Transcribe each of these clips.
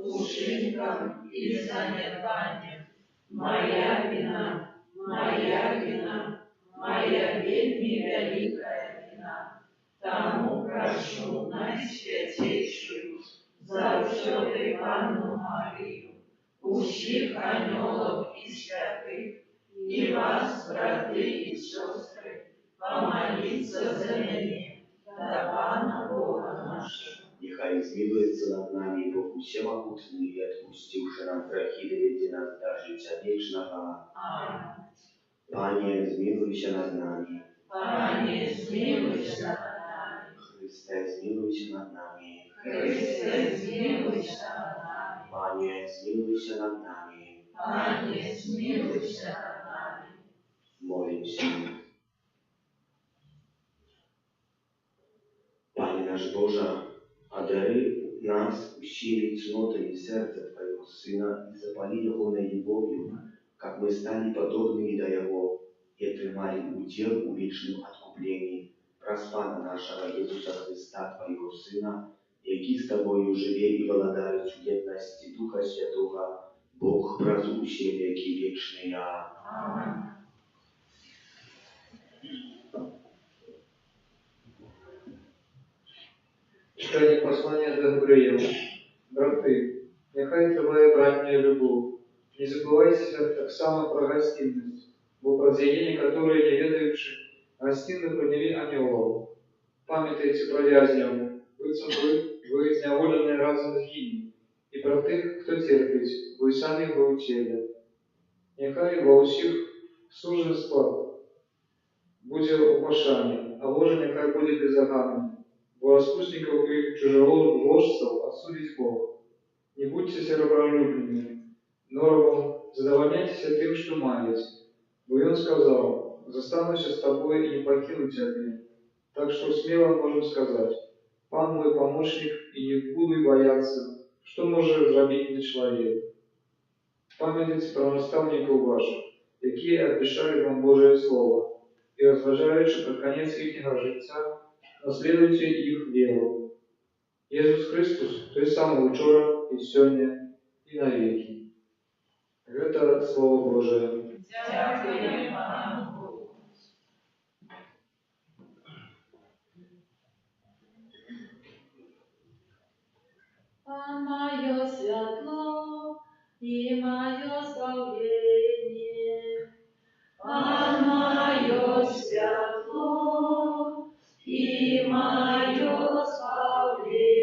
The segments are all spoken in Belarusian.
Учынкам і занядбаннем. Мая віна, мая віна, мая вельмі вялікая віна. Таму прашу Найсвяцейшую заўсёды Панну Марыю, усіх анёлаў і святых, і вас, браты і сёстры, памаліцца за мяне да Пана Бога нашага. Няхай змілуецца над намі Бог усемагутны і, адпусціўшы нам грахі, давядзе нас да жыцця вечнага. Амэн. Пане, змілуйся над намі. Пане, змілуйся над намі. Хрысце, змілуйся над намі. Хрысце, змілуйся над намі. Пане, змілуйся над намі. Пане, змілуйся над намі. Молімся. Пане наш Божа, адары нас усімі цнотамі сэрца Твайго Сына і запалі Ягонай любоўю, каб мы сталі падобнымі да Яго і атрымалі ўдзел у вечным адкупленні праз Пана нашага Езуса Хрыста, Твайго Сына, які з Табою жыве і валадарыць у еднасці Духа Святога, Бог праз усе векі вечныя. Амэн. Чытанне паслання да Габрэяў. Браты, няхай трывае братняя любоў. Не забывайцеся таксама пра гасціннасць, бо праз яе некаторыя, не ведаючы, гасцінна прынялі анёлаў. Памятайце пра вязняў, быццам бы вы зняволеныя разам з імі, і пра тых, хто церпіць, бо і самі вы ў целе. Няхай ва ўсіх сужэнства будзе ў пашане, а ложа няхай будзе безаганнае, бо распуснікаў і чужаложцаў асудзіць Бог. Не будзьце серабралюбнымі, норавам задавальняйцеся тым, што маеце. Бо Ён сказаў: «Застануся з табой і не пакіну цябе». Так што смела можам сказаць: «Пан мой памочнік, і не буду баяцца, што можа зрабіць мне чалавек». Памятайце пра настаўнікаў вашых, якія абвяшчалі вам Божае Слова, і, разважаючы пра канец іхняга жыцця, наследуйце іх веру. Езус Хрыстус той самы ўчора, і сёння, і навекі. Гэта Слова Божае. Дзякуем Пану Богу. Пан маё святло і маё збаўленне. Пан маё святло і маё збаўленне.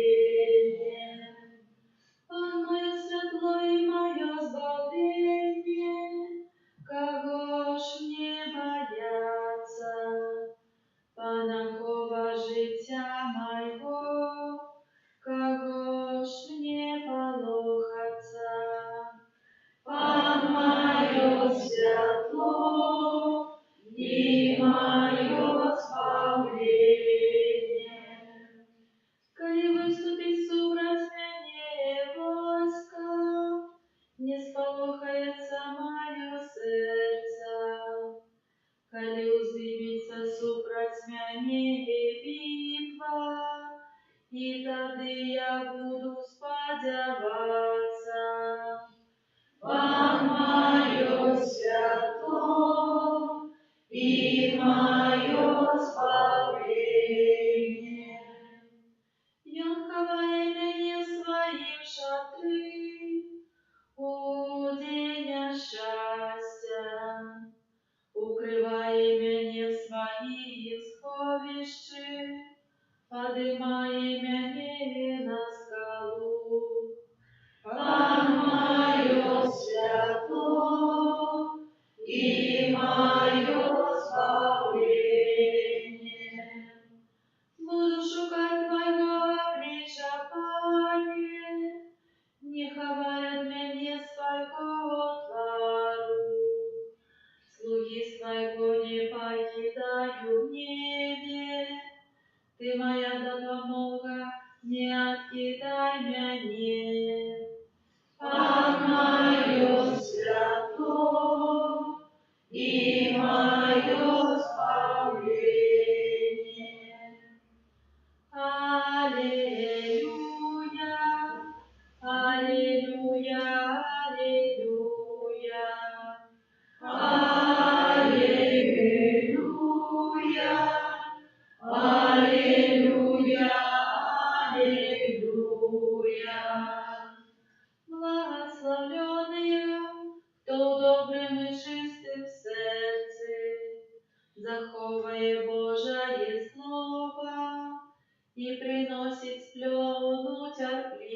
Пан маё святло і маё збаўленне, каго ж мне баяцца? Пан ахова жыцця майго, каго ж мне палохацца? Пан маё святло і маё збаўленне. Калі выступіць супраць мяне войска, не спалохаецца маё сэрца. Калі ўздымецца супраць мяне бітва, і тады я буду спадзявацца. Пан маё святло і маё збаўленне. Ён хавае мяне ў сваім шатры у дзень няшчасця, укрывае мяне ў сваім сховішчы, падымае мяне на скалу. Пан маё святло і маё збаўленне. Буду шукаць Твайго аблічча, Пане, не хавай ад мяне свайго твару. Слугі свайго не пакідай у гневе. Ты мая дапамога, не адкідай мяне. Пан маё святло і маё збаўленне. Алілуя, алілуя.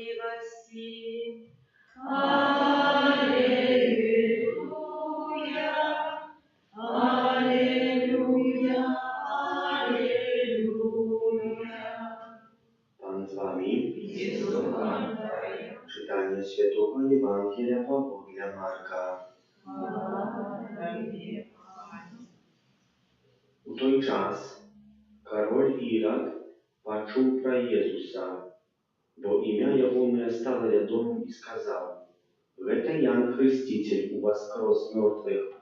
справядлівасці. Алелюя, алелюя, алелюя. Пан з вамі. І з духам тваім. Чытанне святога Евангелля паводле Марка. Хвала Табе, Пане. У той час кароль Ірад пачуў пра Езуса, бо імя ягонае стала вядомым, і сказаў: «Гэта Ян Хрысціцель уваскрос з мёртвых,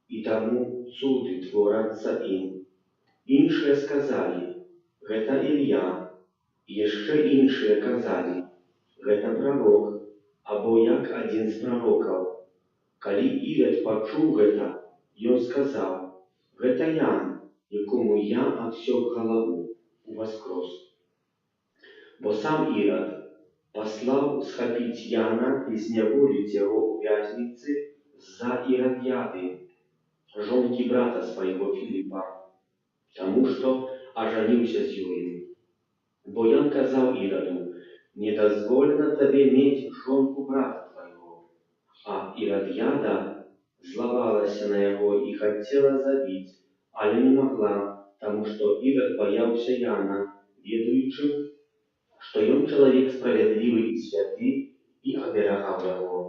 і таму цуды творацца ім». Іншыя сказалі: «Гэта Ілья», і яшчэ іншыя казалі: «Гэта прарок, або як адзін з прарокаў». Калі Ірад пачуў гэта, ён сказаў: «Гэта Ян, якому я адсек галаву, уваскрос». Бо сам Ірад паслаў схапіць Яна і зняволіць яго ў вязніцы з-за Ірадыяды, жонкі брата свайго Філіпа, таму што ажаніўся з ёю. Бо Ян казаў Іраду: «Не дазволена табе мець жонку брата твайго». А Ірадыяда злавалася на яго і хацела забіць, але не магла, таму што Ірад баяўся Яна, ведаючы, што ён чалавек справядлівы і святы, і аберагаў яго.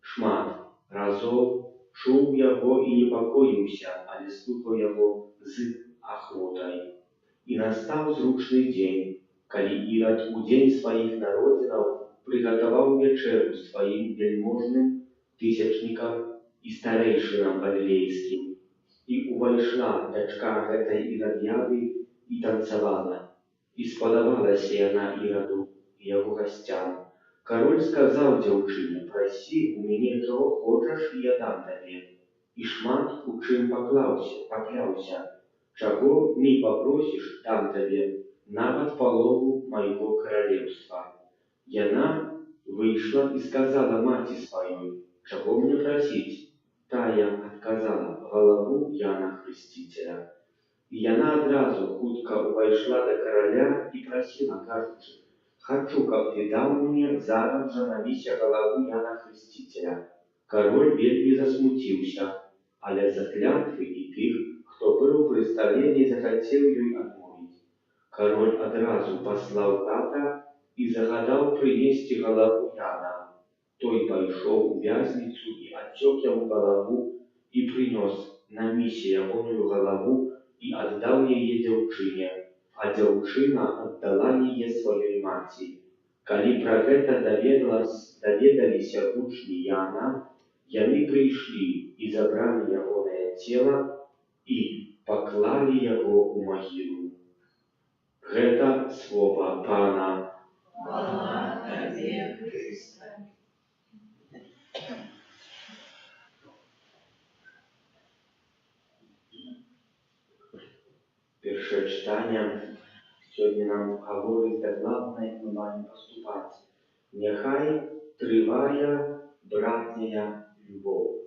Шмат разоў чуў яго і непакоіўся, але слухаў яго з ахвотай. І настаў зручны дзень, калі Ірад у дзень сваіх народзінаў прыгатаваў вячэру сваім вяльможным, тысячнікам і старэйшынам галілейскім. І ўвайшла дачка гэтай Ірадыяды і танцавала. І спадабалася яна Іраду і яго гасцям. Кароль сказаў дзяўчыне: «Прасі ў мяне, чаго хочаш, і я дам табе». І шмат у чым пакляўся: «Чаго ні папросіш, дам табе, нават палову майго каралеўства». Яна выйшла і сказала маці сваёй: «Чаго мне прасіць?» Тая адказала: «Галаву Яна Хрысціцеля». І яна адразу хутка ўвайшла да караля і прасіла, кажучы: «Хачу, каб ты даў мне зараз жа на місе галаву Яна Хрысціцеля». Кароль вельмі засмуціўся, але з-за клятвы і тых, хто быў пры стале, не захацеў ёй адмовіць. Кароль адразу паслаў ката і загадаў прынесці галаву Яна. Той пайшоў у вязніцу і адсек яму галаву і прынёс на місе ягоную галаву і аддаў яе дзяўчыне, а дзяўчына аддала яе сваёй маці. Калі пра гэта даведаліся вучні Яна, яны прыйшлі і забралі ягонае цела і паклалі яго ў магілу. Гэта слова Пана. Хвала Табе, Хрысце. Першае чытанне сёння нам гаворыць дакладна, як мы маем паступаць. Няхай трывае братняя любоў.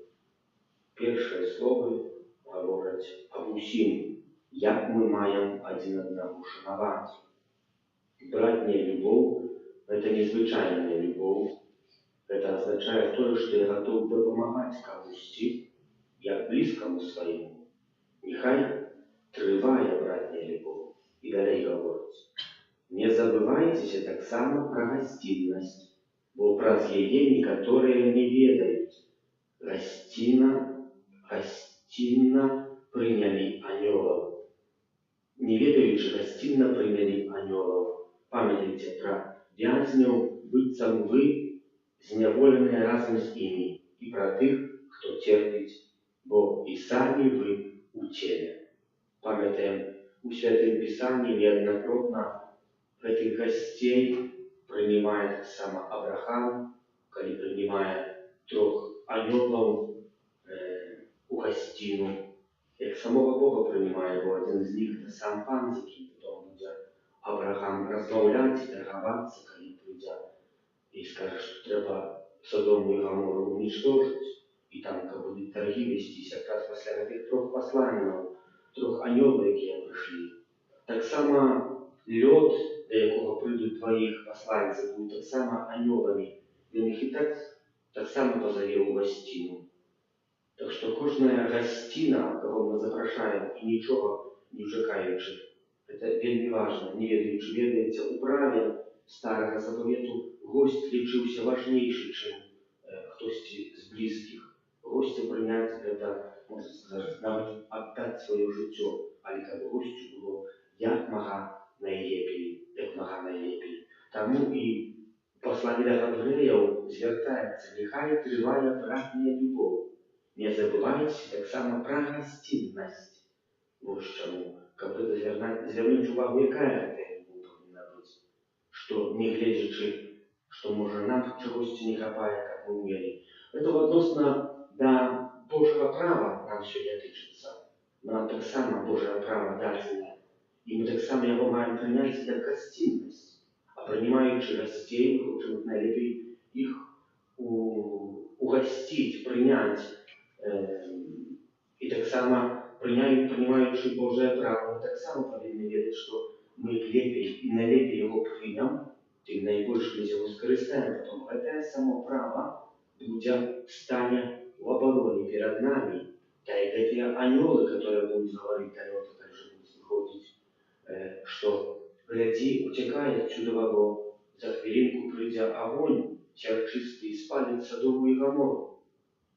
Першыя словы гавораць аб усім, як мы маем адзін аднаго шанаваць. Братняя любоў — гэта незвычайная любоў. Гэта азначае тое, што я гатоў дапамагаць камусьці, як блізкаму свайму. Няхай трывае братняя любоў. І далей гаворыць: Не забывайцеся таксама пра гасціннасць, бо праз яе некаторыя не ведаюць. Гасцінна прынялі анёлаў. Не ведаючы, гасцінна прынялі анёлаў. Памятайце пра вязняў, быццам вы зняволеныя разам з імі, і пра тых, хто церпіць, бо і самі вы ў целе. Памятаем, у Святым Пісанні неаднакротна гэтых гасцей прынімае таксама Абрахам, калі прынімае трох анёлаў у гасціну, як самога Бога прынімае, бо адзін з них — это сам Пан, з якім потом будзе Абрахам размаўляць і таргавацца, калі прыйдзе і скажа, што трэба Содому і Гамору уничтожить, і там каб будуць таргі весціся якраз пасля гэтых трох пасланняў, трох анёлаў, якія прыйшлі. Таксама Лёт да якога прыйдуць тваіх пасланцы, будуць таксама анёламі. Ён іх і таксама пазаве ў гасціну. Так што кожная гасціна, каго мы запрашаем і нічога не чакаючы, это вельмі важна, не ведаючы, ведаеце, у праве старага запавету госць лічыўся важнейшы, чым хтосьці з блізкіх. Госця прыняць — гэта, можна сказаць, нават аддаць сваё жыццё, але каб госцю было як мага найлепей, як мага найлепей. Таму і пасланне да габрэяў звяртаецца: няхай трывае братняя любоў. Не забывайце таксама пра гасціннасць. Вось чаму, каб гэта звярнуць увагу, якая гэтая любоў павінна быць. Што, не гледзячы, што можа нам чагосьці не хапае, каб мы умелі. Гэта адносна да Божага права нам сёння тычыцца. Нам таксама Божае права дадзенае. І мы таксама яго маем прыняць як гасціннасць. А прынімаючы гасцей, мы хочам найлепей іх угасціць, прыняць. І таксама прынімаючы Божае права, мы таксама павінны ведаць, што мы лепей і найлепей яго прыням, тым найбольш мы з яго скарыстаем. Потом гэтае само права будзе стане ў абароне перад намі. Так як гэтыя анёлы, которые будуць гаварыць да Лёта, калі ж будуць выходзіць, што глядзі, уцякай адсюда, бо за хвілінку прыйдзе агонь сярчысты і спаліць Садому і Гамору.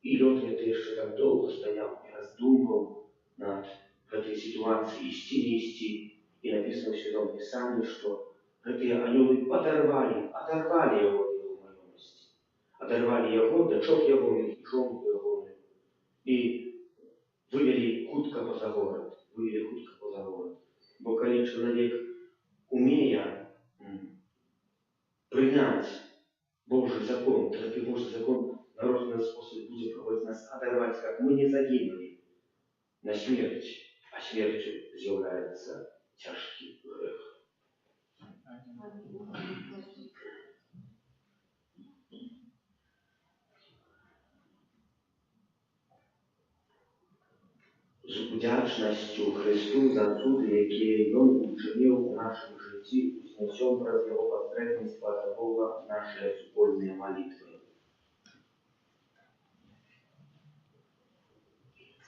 І Лёт гэты яшчэ так доўга стаяў і раздумваў над гэтай сітуацыяй, ісці, не ісці. І напісана ў Святом Пісанні, што гэтыя анёлы падарвалі, адарвалі яго ад яго маёмасці. Адарвалі яго, дачок ягоных і жонку ягоную. І вывелі хутка па-за горад, вывелі хутка па-за горад. Бо калі чалавек умее прыняць Божы закон, то гэты Божы закон на розны спосаб будзе прабаваць нас адарваць, каб мы не загінулі на смерць, а смерцю з'яўляецца цяжкі грэх. Амінь. З удзячнасцю Хрысту за цуды, якія Ён учыніў у нашым жыцці, узнясём праз Яго пасрэдніцтва да Бога нашыя супольныя малітвы.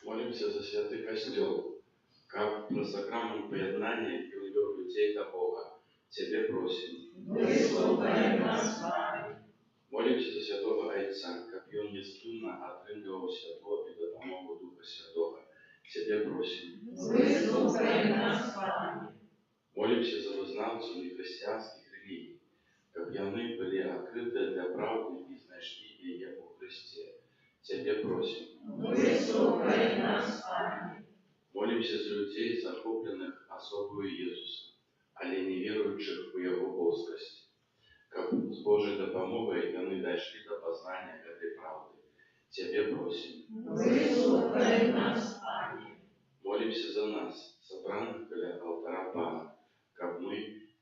Молімся за святы Касцёл, каб праз сакрамент паяднання ён вёў людзей да Бога. Цябе просім. Выслухай нас, Пане. Молімся за святога Айца, каб ён няспынна атрымліваў святло і дапамогу Духа Святога. Цябе просім. Выслухай нас, Пане. Молімся за вызнаўцаў нехрысціянскіх рэлігій, каб яны былі адкрытыя для праўды і знайшлі яе ў Хрысце. Цябе просім. Выслухай нас, Пане. Молімся за людзей, захопленых асобаю Езуса, але не веруючых у Яго боскасць, каб з Божай дапамогай яны дайшлі да пазнання гэтай праўды. Цябе просім. Выслухай нас, Пане. Молімся за нас, сабраных каля алтара Пана, каб мы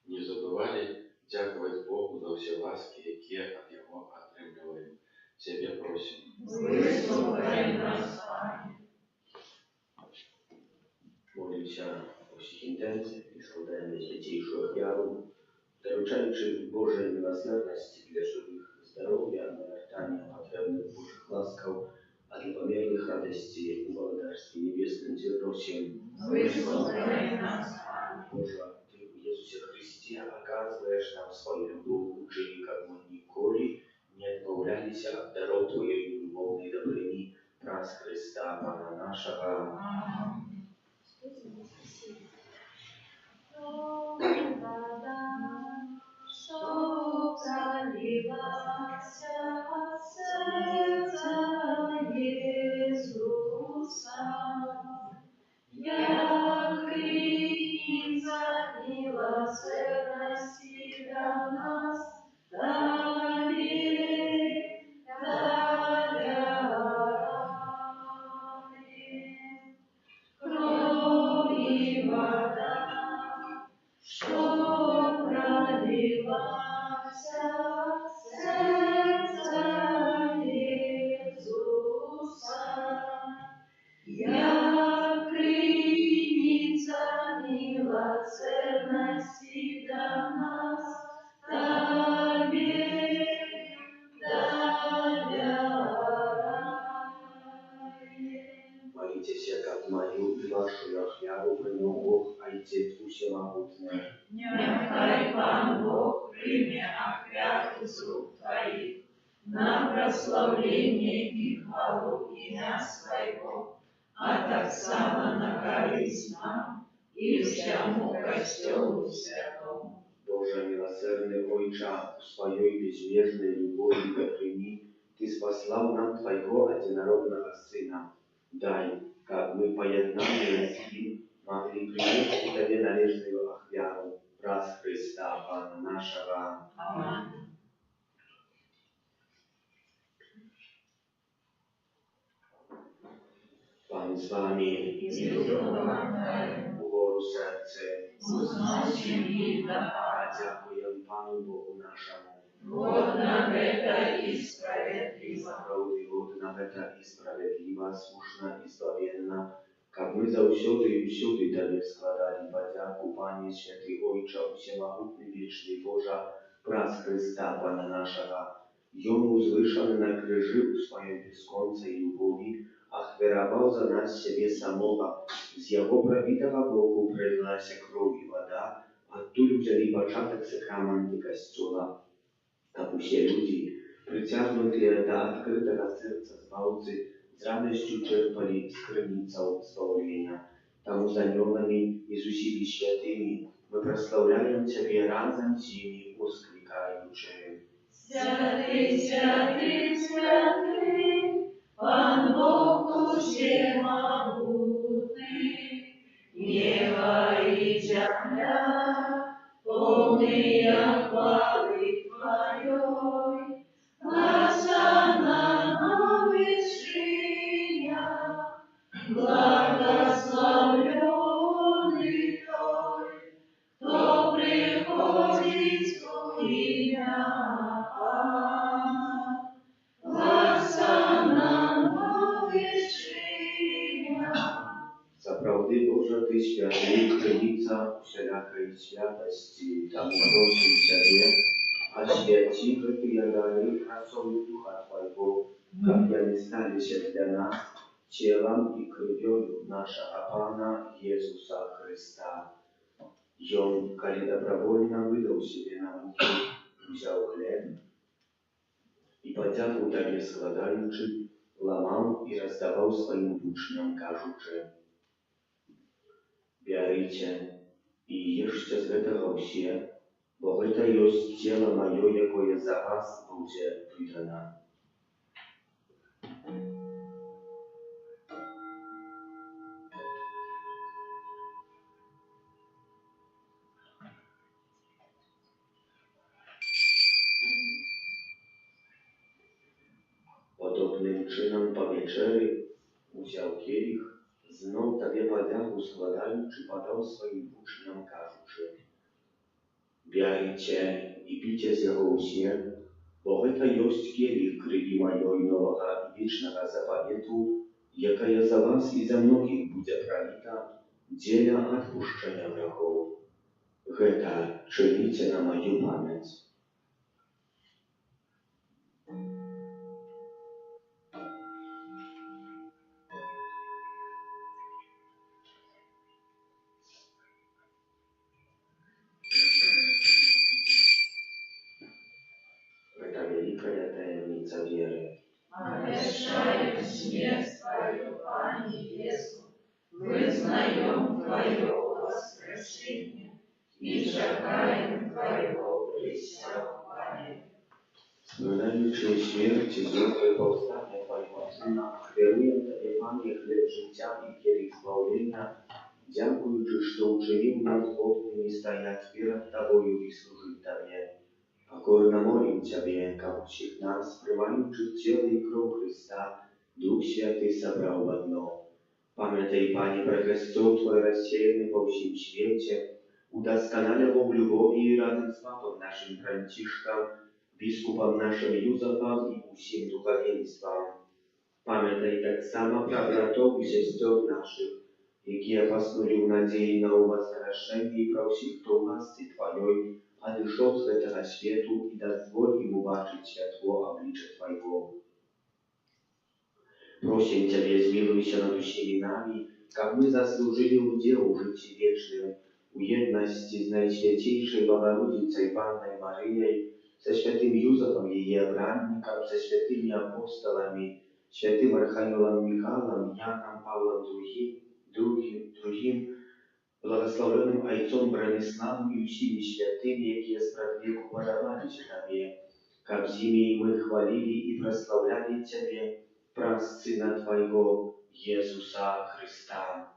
не забывалі дзякаваць Богу за ўсе ласкі, якія ад Яго атрымліваем. Цябе просім. Выслухай нас, Пане. Молімся ва ўсіх інтэнцыях і складаем найсвяцейшую ахвяру, даручаючы Божай міласэрнасці для жывых здароўя, навяртання патрэбных Божых ласкаў, а для памерлых радасці ў Валадарстве Нябесным. Цябе просім. Выслухай нас, Пане. Божа, Ты ў Езусе Хрысце аказваеш нам сваю любоў, учыні, каб мы ніколі не адмаўляліся ад дароў Тваёй любоўнай дабрыні, праз Хрыста, Пана нашага. Амінь. Вода, што пралілася ад сэрца Езуса, як крыніца міласэрнасці для нас, табе давяраем. Кроў і вада, што пралілася ад сэрца Айцец усемагутны. Няхай Пан Бог прыме ахвяру з рук Тваіх на праслаўленне і хвалу імя Свайго, а таксама на карысць нам і ўсяму Касцёлу святому. Божа міласэрны Ойча, у сваёй бязмежнай любові і дабрыні Ты спаслаў нам Твайго адзінароднага Сына. Дай, каб мы, паяднаныя з Ім, маглі прынесці Табе належную ахвяру праз Хрыста, Пана нашага. Амэн. Пан з вамі. І з духам Тваім. Угору сэрцы. Узносім іх да Пана. Дзякуем Пану Богу нашаму. Годна гэта і справядліва. Сапраўды годна гэта і справядліва, слушна і збавенна, каб мы заўсёды і ўсюды Табе складалі падзяку, Пане, святы Ойча, усемагутны вечны Божа, праз Хрыста, Пана нашага. Ён, узвышаны на крыжы ў сваёй бясконцай любові, ахвяраваў за нас сябе самога. З яго прабітага боку пралілася кроў і вада, адтуль узялі пачатак сакраманты Касцёла, каб усе людзі, прыцягнутыя да адкрытага сэрца Збаўцы, з радасцю чэрпалі з крыніцаў збаўлення. Таму з анёламі і з усімі святымі мы праслаўляем Цябе разам з імі, усклікаючы. Святы, святы, святы, Пан Бог усемагутны, неба і зямля, поўныя хвалы Тваёй. Гасанна на вышынях, благаслаўлёны той, хто прыходзіць у імя Пана. Гасанна на вышынях. Сапраўды, Божа, Ты святы, крыніца усялякай святасці, таму просім Цябе, асвяці гэтыя дары расою Духа Твайго, каб яны сталіся для нас целам і крывёю нашага Пана Езуса Хрыста. Ён, калі добраахвотна выдаў сябе на мукі, узяў хлеб і, падзяку Табе складаючы, ламаў і раздаваў сваім вучням, кажучы: «Бярыце і ешце з гэтага ўсе, бо гэта ёсць цела маё, якое за вас будзе выдана». Падобным чынам па вячэры узяў келіх, зноў Табе падзяку складаючы, падаў сваім вучням, кажучы: «Бярыце і піце з яго ўсе, бо гэта ёсць келіх крыві маёй новага і вечнага запавету, якая за вас і за многіх будзе праліта дзеля адпушчэння грахоў. Гэта чыніце на маю памяць». Гэта вялікая таямніца веры. Абвяшчаем смерць Тваю, Пане Езу, вызнаём Тваё ўваскрасенне і чакаем Твайго прыйсця ў хвале. Успамінаючы смерць і ўзмёртвыхпаўстанне Твайго Сына, ахвяруем Табе, Пане, хлеб жыцця і келіх збаўлення, дзякуючы, што ўчыніў нас годнымі стаяць перад Табою і служыць Табе. Пакорна молім Цябе, каб усіх нас, прымаючых Цела і Кроў Хрыста, Дух Святы сабраў у адно. Памятай, Пане, пра Касцёл Твой, рассеяны па ўсім свеце, удасканаль яго ў любові і разам з папам нашым Францішкам, біскупам нашым Юзафам і ўсім духавенствам. Памятай таксама пра братоў і сясцёр нашых, якія паснулі ў надзеі на ўваскрашэнне, і пра ўсіх, хто ў ласцы Тваёй адышоў з гэтага свету, і дазволь ім убачыць святло аблічча Твайго. Просім Цябе, змілуйся над усімі намі, каб мы заслужылі ўдзел у жыцці вечным у еднасці з Найсвяцейшай Багародзіцай Паннай Марыяй, са святым Юзафам, яе абраннікам, са святымі апосталамі, святым Арханёлам Міхалам, Янам Паўлам II, благаслаўлёным айцом Браніславам і ўсімі святымі, якія спрадвеку падабаліся Табе, каб з імі і мы хвалілі і праслаўлялі Цябе праз Сына Твайго, Езуса Хрыста.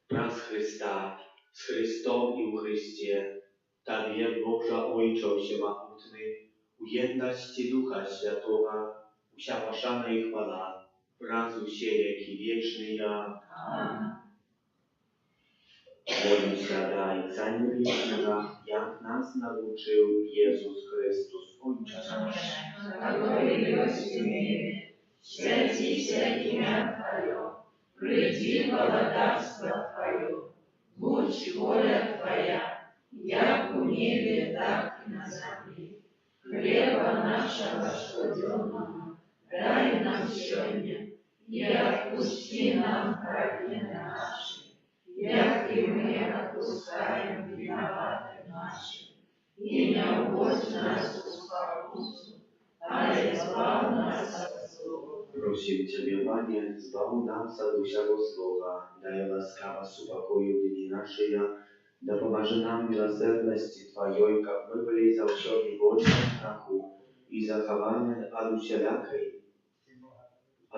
Праз Хрыста, з Хрыстом і ў Хрысце, Табе, Божа Ойча ўсемагутны, у еднасці Духа Святога, уся пашана і хвала, праз усе вякі вечныя. Амэн. Молімся да Айца Нябеснага, як нас навучыў Езус Хрыстус, Ойча наш, Каторы ёсць у небе, свяціся імя Тваё, прыйдзі валадарства Тваё, будзь воля Твая, як у небе, так і на зямлі. Хлеба нашага штодзённага дай нам сёння, і адпусці нам правіны нашы, як і мы адпускаем вінаватым нашым. І не ўводзь нас у спакусу, але збаў нас ад злога. Просім Цябе, Пане, збаў нас ад усяго злога, дай ласкава супакой у дні нашыя, дапамажы нам міласэрнасці Тваёй, каб мы былі заўсёды вольныя ад граху і захаваны ад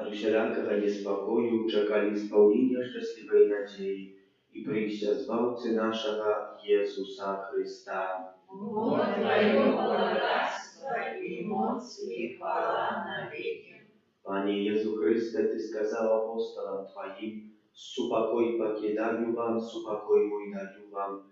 усялякага неспакою, чакалі спаўнення шчаслівай надзеі і прыйсця Збаўцы нашага Езуса Хрыста. Бо Тваё валадарства і моц і хвала навекі. Пане Езу Хрысце, Ты сказаў апосталам Тваім: «Супакой пакідаю вам, супакой мой даю вам».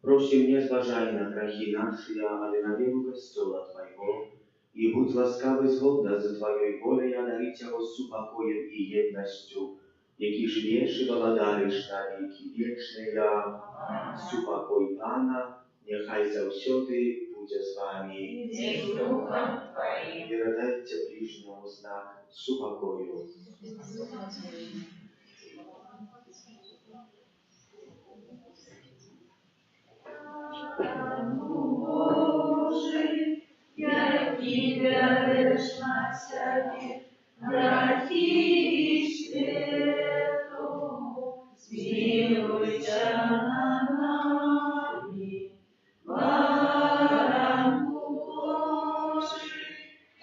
Просім, не зважай на грахі нашы, але на веру Касцёла Твайго, і будзь ласкавы згодна з Тваёй воляй адарыць яго супакоем і еднасцю, які жывеш і валадарыш на векі вечныя. Супакой Пана няхай заўсёды будзе з вамі. І з духам Тваім. Перадайце бліжняму знак супакою. Божы, які бярэш на сябе грахі свету, змілуйся над намі. Баранку Божы,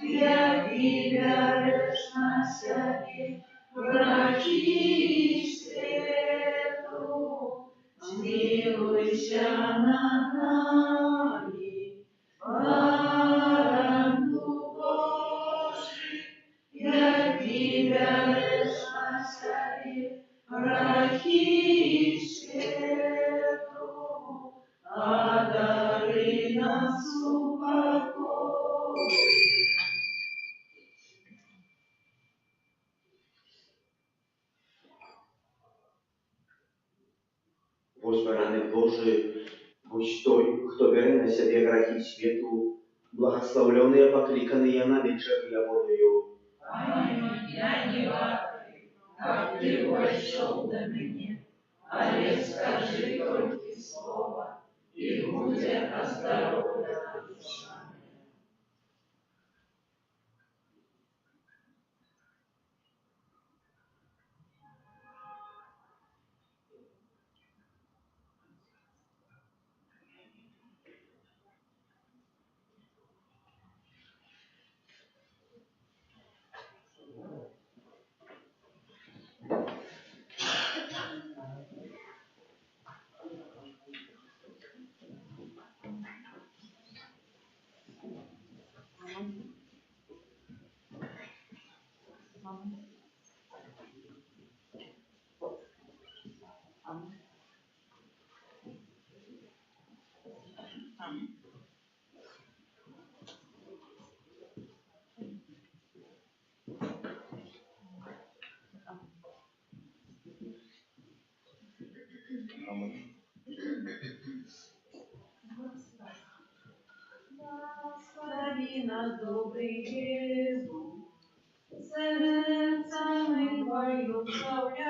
які бярэш на сябе грахі свету, змілуйся над намі. Баранку Божы, які бярэш на сябе грахі свету, адары нас супакоем. Вось Баранак Божы, вось той, хто бярэ на сябе грахі свету, благаслаўлёныя пакліканыя на вячэру Ягоную. Пане, я не варты, каб ты ўвайшоў да мяне, але скажы толькі слова, і будзе аздароўлена душа мая. Благаславі нас, добры Езу, сэрца мы Тваё слаўляем.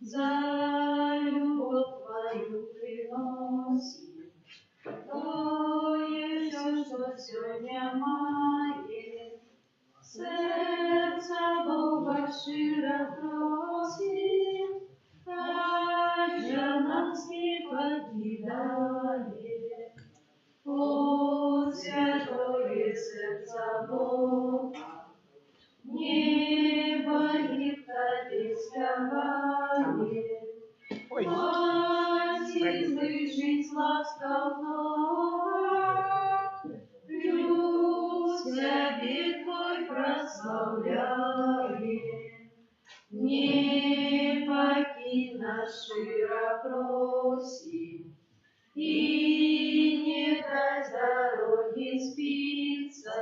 За любоў Тваю прыносім тое ўсё, што сёння маем. Сэрца Бога шчыра просім, хай жа нас не пакідае. О, святое Сэрца Бога, неба і Табе спявае. Ой. Маці слышыць ласка многа, Люд Цябе Твой праслаўляе. Не пакінь нас, шчыра просім, і не дай з дарогі збіцца.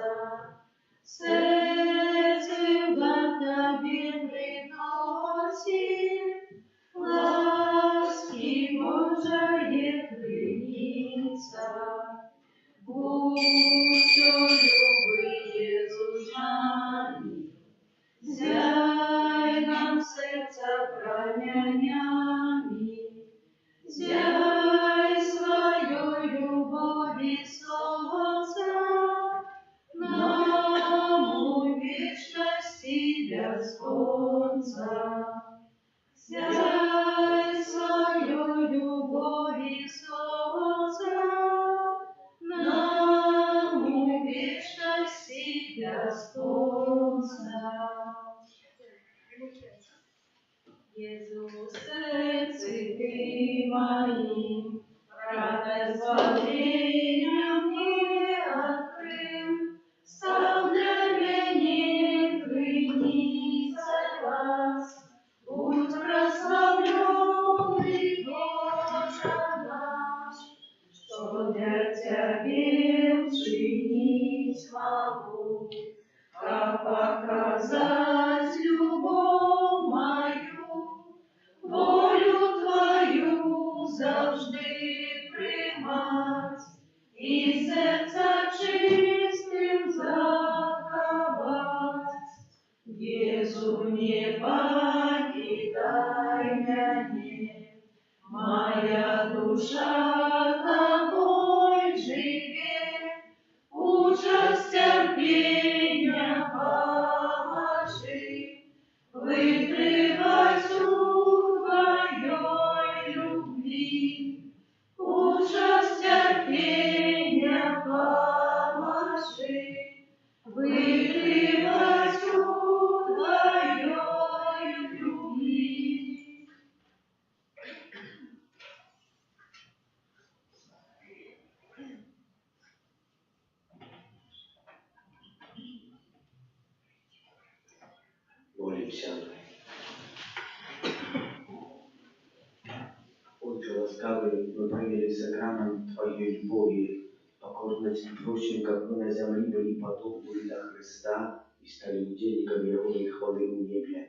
Сэрцы ў дар Табе прыносім, ласкі Божае крыніца. Будзь, о любы Езу, з намі, зяй нам сэрца прамянямі, зяй сваёй любові сонца, нам у вечнасці бясконца. Зяй сваёй любові сонца, нам у вечнасці бясконца. Езу, у сэрцы Ты маім, радасць збаўлення мне адкрыў, стаў для мяне крыніцай ласк. Будзь праслаўлёны, Божа наш, што для Цябе ўчыніць магу, каб паказаць любоў маю, волю Тваю заўжды прымаць і сэрца чыстым захаваць. Езу, не пакідай мяне, мая душа Табой жыве, у час цярпення памажы, вытрываць у Тваёй любві. У час цярпення памажы, вытрываць у Тваёй любві. Молімся. Ойча ласкавы, мы прынялі сакрамант Тваёй любові. Пакорна Цябе просім, каб мы на зямлі былі падобнымі да Хрыста і сталі ўдзельнікамі Ягонай хвалы ў небе,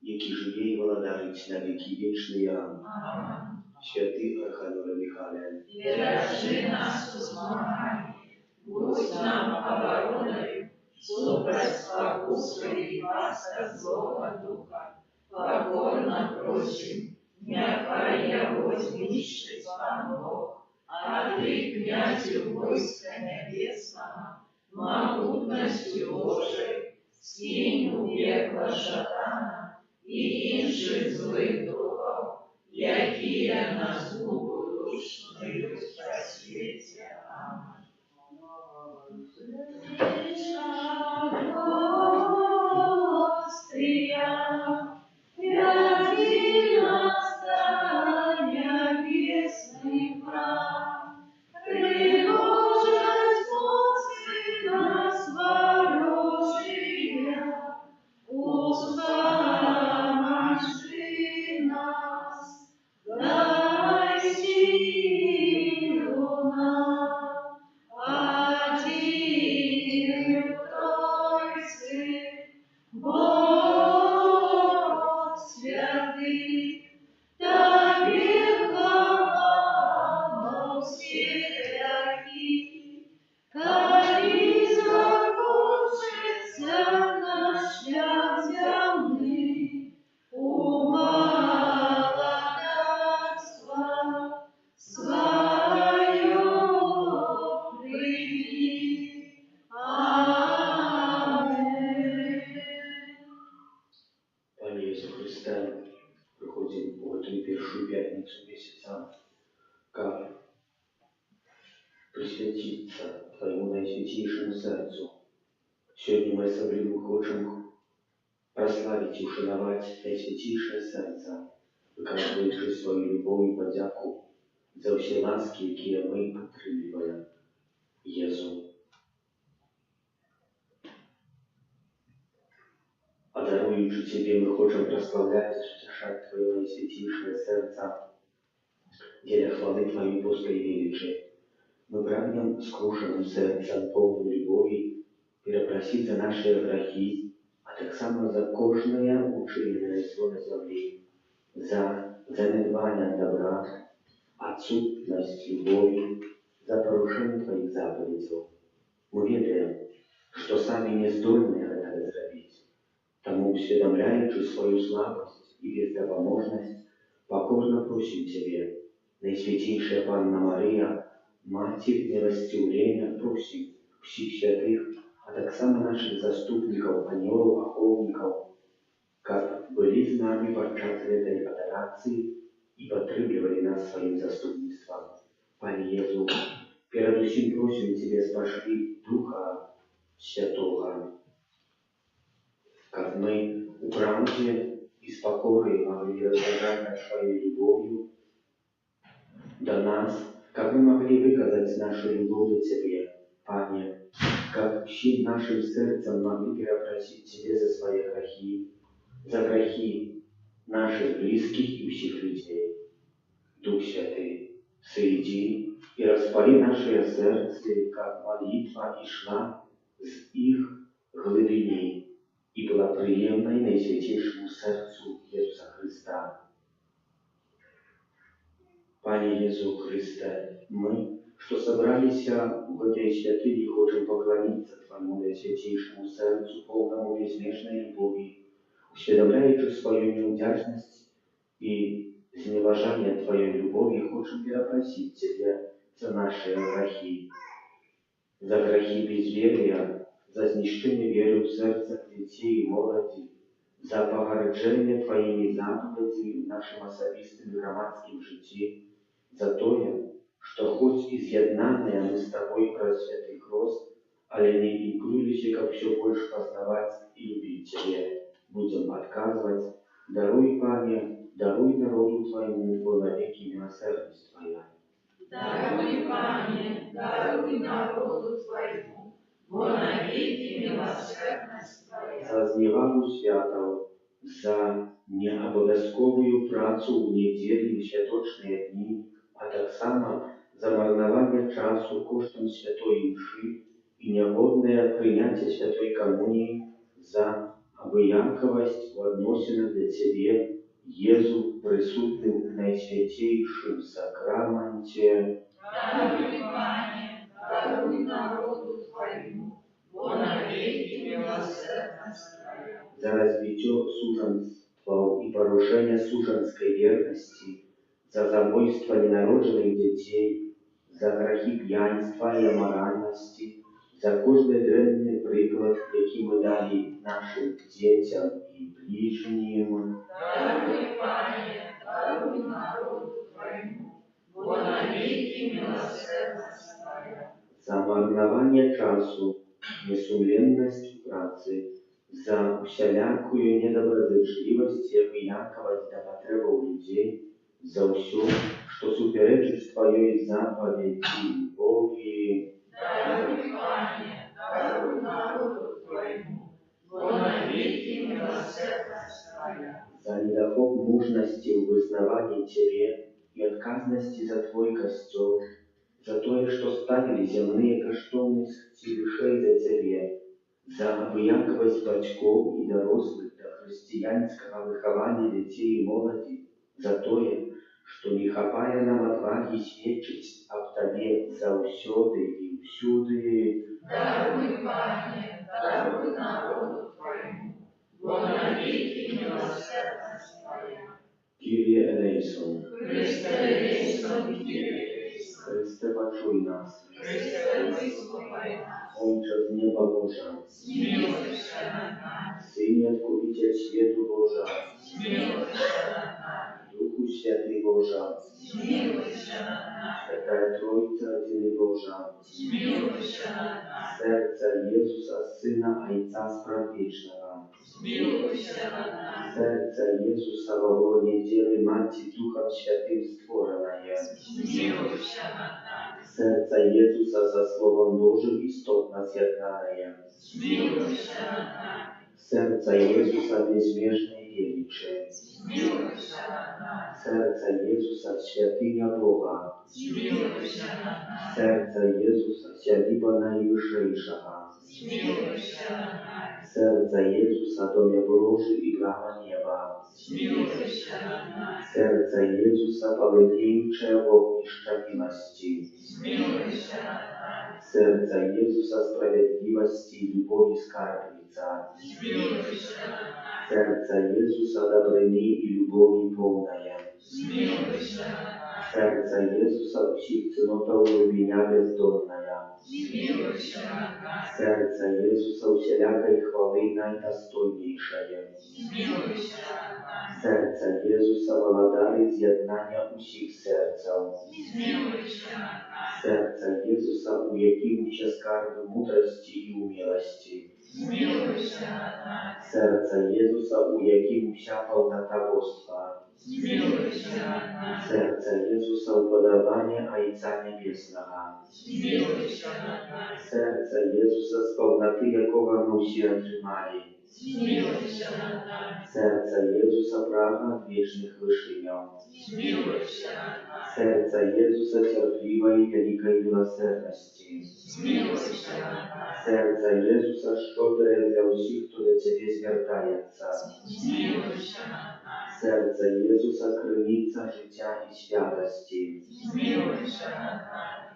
які жыве і валадарыць на векі вечныя. Амэн. Святы Арханёле Міхале, Беражы нас у змаганні, будзь нам абаронаю супраць спакусы і пастак злога духа. Пакорна просім, няхай яго знішчыць Пан Бог, а ты, князю войска нябеснага, магутнасцю Божай, скінь у пекла шатана і іншых злых духаў, якія на згубу душ снуюць па свеце. Амэн. Госція, вядзі нас да нябесных брам, прыгожасць моцы нас варожыя, успамажы. Пасвяціцца Твайму Найсвяцейшаму Сэрцу. Сёння мы асабліва хочам праславіць і ўшанаваць Найсвяцейшае Сэрца, выказваючы сваю любоў і падзяку за ўсе ласкі, якія мы атрымліваем. Езу, адаруючы Цябе, мы хочам праслаўляць і суцяшаць Тваё Найсвяцейшае Сэрца дзеля хвалы Тваёй боскай велічы. Мы прагнем скрушаным сэрцам, поўным любові, перапрасіць за нашыя грахі, а таксама за кожнае учыненае зло на зямлі, за занядбанне дабра, адсутнасць любові, за парушэнне Тваіх запаведзяў. Мы ведаем, што самі не здольныя гэтага зрабіць, таму, усведамляючы сваю слабасць і бездапаможнасць, пакорна просім Цябе, Найсвяцейшая Панна Марыя, Маці Міласціўлення, просім усіх святых, а таксама нашых заступнікаў, анёлаў, ахоўнікаў, каб былі з намі падчас гэтай адарацыі і падтрымлівалі нас сваім заступніцтвам. Пане Езу, перадусім просім Цябе, спашлі Духа Святога, каб мы у праўдзе і з пакорай маглі разважаць над Тваёй любоўю да нас, каб мы маглі выказаць нашу любоў да Цябе, Пане, каб усім нашым сэрцам маглі перапрасіць Цябе за свае грахі, за грахі нашых блізкіх і ўсіх людзей. Дух Святы, сыдзі і распалі нашыя сэрцы, каб малітва ішла з іх глыбіні і была прыемнай Найсвяцейшаму Сэрцу Езуса Хрыста. Пане Езу Хрысце, мы, што сабраліся ў гэтай святыні, хочам пакланіцца Твайму Найсвяцейшаму Сэрцу, поўнаму бязмежнай любові, усведамляючы сваю няўдзячнасць і зневажанне Тваёй любові, хочам перапрасіць Цябе за нашыя грахі, за грахі бязвер'я, за знішчэнне веры ў сэрцах дзяцей і моладзі, за пагарджэнне Тваімі запаведзямі ў нашым асабістым і грамадскім жыцці, за тое, што хоць і з'яднаныя мы з Табой праз святы хрост, але не імкнуліся, каб усё больш пазнаваць і любіць Цябе. Будзем адказваць: даруй, Пане, даруй народу Твайму, бо навекі міласэрнасць Твая. Даруй, Пане, даруй народу Твайму, бо навекі міласэрнасць Твая. За зневагу святаў, за неабавязковую працу ў нядзелі і святочныя дні, а таксама за марнаванне часу коштам святой імшы і нягоднае прыняцце святой камуніі, за абыякавасць у адносінах да Цябе, Езу, прысутны ў Найсвяцейшым Сакраманце. Даруй, Пане, даруй народу Твайму, бо навекі міласэрнасць Твая. За развіццё сужэнстваў і парушэнне сужэнскай вернасці, за забойства ненароджаных дзяцей, за грахі п'янства і амаральнасці, за кожны дрэнны прыклад, які мы далі нашым дзецям і бліжнім. Даруй, Пане, даруй народу Твайму, бо навекі міласэрнасць Твая. За марнаванне часу, несумленнасць у працы, за усялякую недобразычлівасць і абыякавасць да патрэбаў людзей, за ўсё, што супярэчыць Тваёй запаведзі любові. Даруй, Пане, даруй народу Твайму, бо навекі міласэрнасць Твая. За недахоп мужнасці ў вызнаванні Цябе і адказнасці за Твой Касцёл, за тое, што ставілі зямныя каштоўнасці вышэй за Цябе, за абыякавасць бацькоў і дарослых да хрысціянскага выхавання дзяцей і моладзі, за тое, што не хапае нам адвагі сведчыць аб Табе заўсёды і ўсюды. Даруй, Пане, даруй народу Твайму, бо навекі міласэрнасць Твая. Кір'е элейсон. Хрысце элейсон, Кір'е элейсон. Хрысце, пачуй нас. Хрысце, выслухай нас. Ойча з неба Божа. Змілуйся над намі. Сыне Адкупіцель свету Божа. Змілуйся над намі. Духу Святы Божа. Змілуйся над намі. Святая Тройца, адзіны Божа. Божа, Змілуйся над намі. Сэрца Езуса, Сына Айца Спрадвечнага, Змілуйся над намі. Сэрца Езуса ва лоне Дзевы Маці Духам Святым створанае, Змілуйся над намі. Сэрца Езуса са Словам Божым істотна з'яднанае, Змілуйся над намі. Сэрца Езуса бязмежнай велічы, Змілуйся над намі. Сэрца Езуса святыня Бога, Змілуйся над намі. Сэрца Езуса сядзіба Найвышэйшага, Змілуйся над намі. Сэрца Езуса домя Божы і брама неба, Змілуйся над намі. Сэрца Езуса палымлеючае вогнішча міласці, Змілуйся над намі. Сэрца Езуса справядлівасці і любові скарбніца, Змілуйся над намі. Сэрца Езуса дабрыні і любові поўнае, Змілуйся над намі. Сэрца Езуса ўсіх цнотаў глыбіня бяздонная, Змілуйся над намі. Сэрца Езуса ўсялякай хвалы найдастойнейшае, Змілуйся над намі. Сэрца Езуса валадары з'яднання ўсіх сэрцаў, Змілуйся над намі. Сэрца Езуса, у якім усе скарбы мудрасці і ўмеласці, Змілуйся над намі. Сэрца Езуса, у якім уся паўната боства, Змілуйся над намі. Сэрца Езуса ўпадабанне Айца Нябеснага, Змілуйся над намі. Сэрца Езуса, з паўнаты якога мы ўсе атрымалі, Змілуйся над намі. Сэрца Езуса прага адвечных вышыняў, Змілуйся над намі. Сэрца Езуса цярплівай і вялікай міласэрнасці, Змілуйся над намі. Сэрца Езуса шчодрае для ўсіх, хто да Цябе звяртаецца, Змілуйся над намі. Сэрца Езуса крыніца жыцця і святасці, Змілуйся над намі.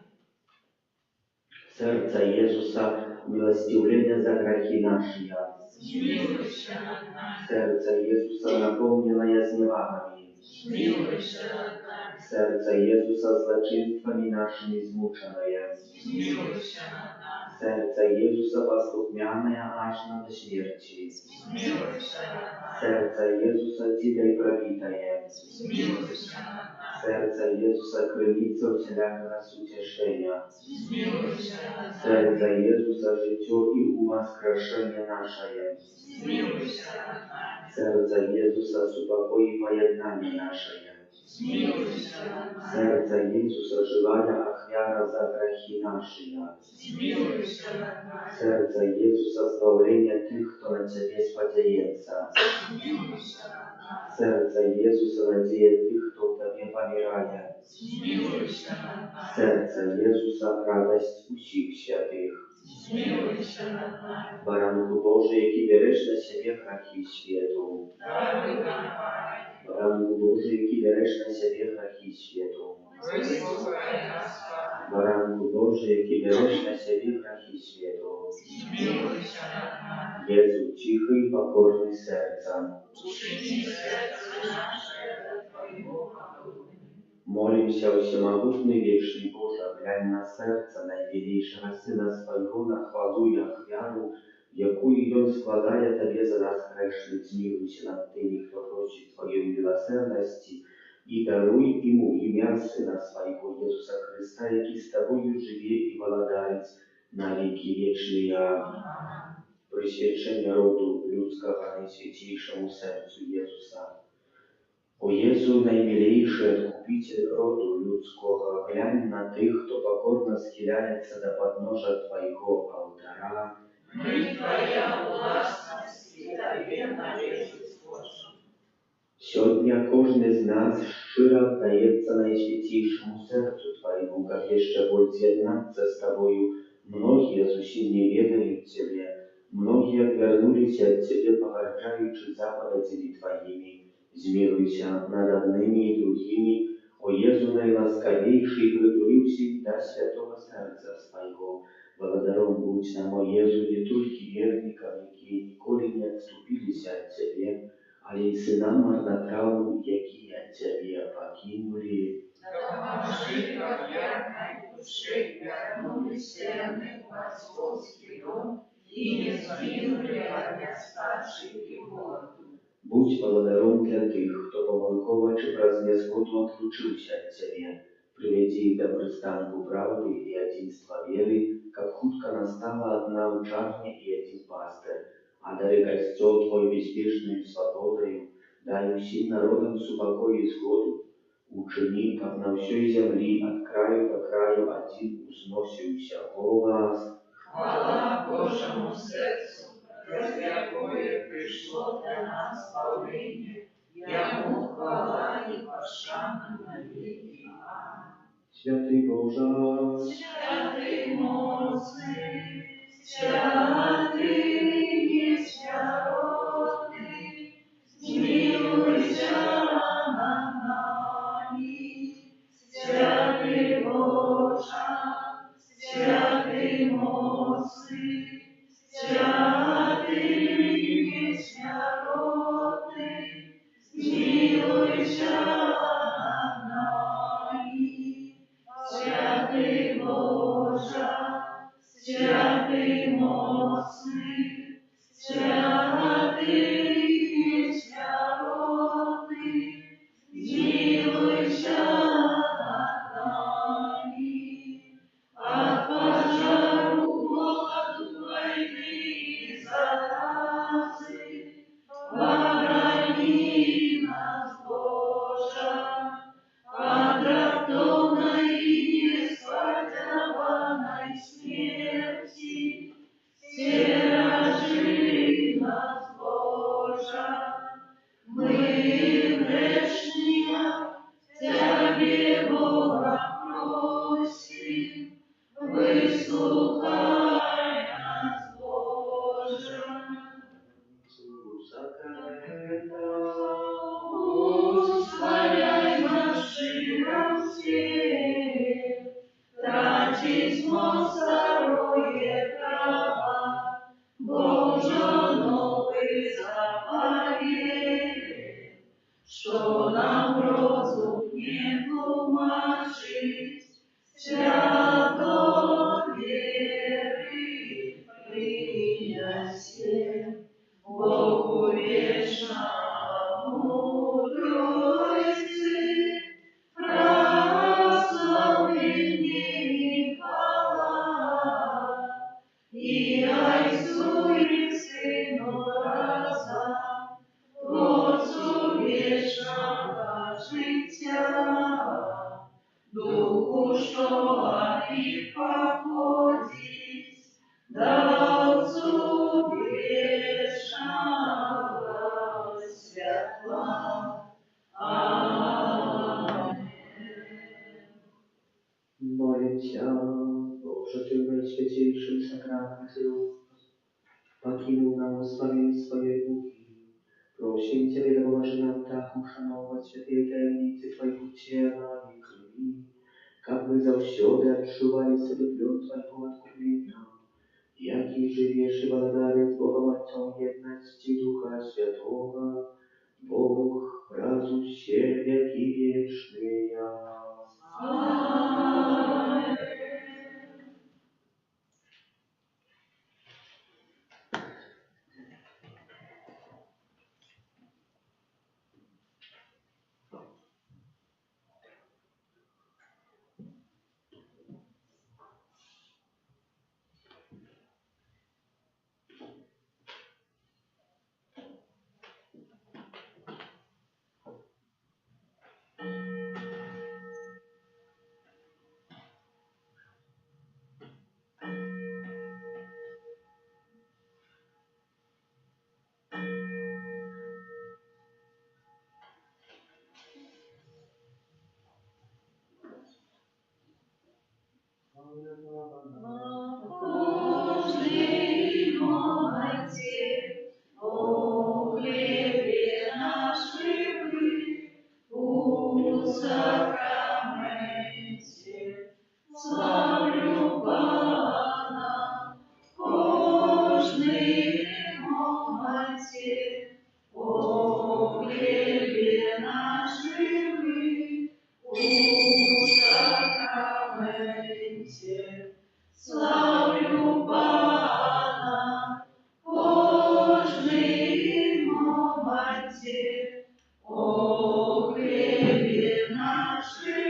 Сэрца Езуса ўміласціўленне за грахі нашыя, Змілуйся над намі. Сэрца Езуса напоўненае зневагамі, Змілуйся над намі. Сэрца Езуса злачынствамі нашымі змучанае, Змілуйся над намі. Сэрца Езуса паслухмянае ажно да смерці, Змілуйся над намі. Сэрца Езуса дзідай прабітае, Змілуйся над намі. Сэрца Езуса крыніца ўсялякага суцяшэння, Змілуйся над намі. Сэрца Езуса жыццё і ўваскрашэнне нашае, Змілуйся над намі. Сэрца Езуса супакой і паяднанне нашае, Змілуйся над намі. Сэрца Езуса жывая ахвяра за грахі нашыя, Змілуйся над намі. Сэрца Езуса збаўленне тых, хто на Цябе спадзяецца, Змілуйся над намі. Сэрца Езуса надзея тых, хто ў Табе памірае, Змілуйся над намі. Сэрца Езуса радасць усіх святых. Змілуйся над намі. Баранку Божы, які бярэш на сябе грахі свету. Даруй нам, Пане. Баранку Божы, які бярэш на сябе грахі свету. Выслухай нас, Пане. Баранку Божы, які бярэш на сябе грахі свету. Змілуйся над намі. Езу, ціхы і пакорны сэрцам. Учыні сэрцы нашы да Твайго падобнымі. Молімся, усемагутны вечны Божа, глянь на сэрца наймілейшага Сына Свайго на хвалу і ахвяру, якую Ён складае Табе за нас грэшных, змілуйся над тымі, хто просіць Тваёй міласэрнасці, і даруй ім у імя Сына Свайго Езуса Хрыста, які з Табою жыве і валадарыць на векі вечныя. Прысвячэнне роду людскога найсвяцейшаму сэрцу Езуса. О Езу, наймілейшы адкупіцель роду людскога, глянь на тых, хто пакорна схіляецца да падножжа Твайго алтара. Мы Твая ўласнасць, і Табе належыць кожны. Сёння кожны з нас шчыра аддаецца найсвяцейшаму сэрцу Твайму, каб яшчэ больш з'яднацца з Табою. Многія зусім не ведаюць Цябе, многія адвярнуліся ад Цябе, пагарджаючы запаведзямі Тваімі. Змілуйся над аднымі і другімі, о Езу найласкавейшы, і прытуліўся да святога сэрца свайго. Валадаром будзь нам, о Езу, не толькі вернікам, якія ніколі не адступіліся ад Цябе, але і сынам марнатраўным, якія Цябе пакінулі. Дапамажы, каб як найхутчэй вярнуліся яны ў бацькоўскі дом і не згінулі ад нястачы і голаду. Будзь валадаром для тых, хто памылкова ці праз нязгоду адлучыўся ад Цябе. Прывядзі іх да прыстанку праўды і адзінства веры, каб хутка настала адна аўчарня і адзін пастыр. Адары Касцёл Твой бяспечнаю свабодаю, дай усім народам супакой і згоду. Учыні, каб на ўсёй зямлі ад краю да краю адзін узносіўся голас. Хвала Божаму Сэрцу, праз якое прыйшло да нас збаўленне, Яму хвала і пашана навекі. Амэн. Святы Божа, Святы моцны, святы несмяротны, змілуйся над намі. Святы Божа, святы моцны, святы несмяротны, змілуйся над намі. Святы Божа, святы моцны, святы несмяротны, змілуйся над намі. Ад пажару, голаду, вайны і заразы, барані нас, Божа. Ад раптоўнай і неспадзяванай смерці, сцеражы нас, Божа. Мы грэшныя, Цябе, Бога, просім, выслухай нас, Божа. Сакрамента, Усваляй наш рассвет, траціць моц старое права, бо ўжо новы запавет, што нам розум не тлумачыць, свято веры прынясе. Богу вечнаму Тройцы праслаўленне і хвала, і Айцу, і Сыну разам, Творцу вечнага жыцця, Духу, што ад іх паходзіць, Даўцу вечнага святла. Амэн. Молімся. Божа, Ты ў найсвяцейшым сакраменце пакінуў нам успамін сваёй мукі. Просім Цябе, дапамажы нам так ушаноўваць святыя таямніцы Твайго Цела і Крыві, каб мы заўсёды адчувалі ў сабе плён Твайго адкуплення, які жывеш і валадарыш з Богам Айцом у еднасці Духа Святога, Бог праз усе вякі вечныя. Амэн. Кожны моманце, о хлебе наш жывы, у сакраменце, слаўлю Пана. Кожны моманце, о хлебе наш жывы, у сакраменце, слаўлю Пана. Кожны моманце, о хлебе наш жывы,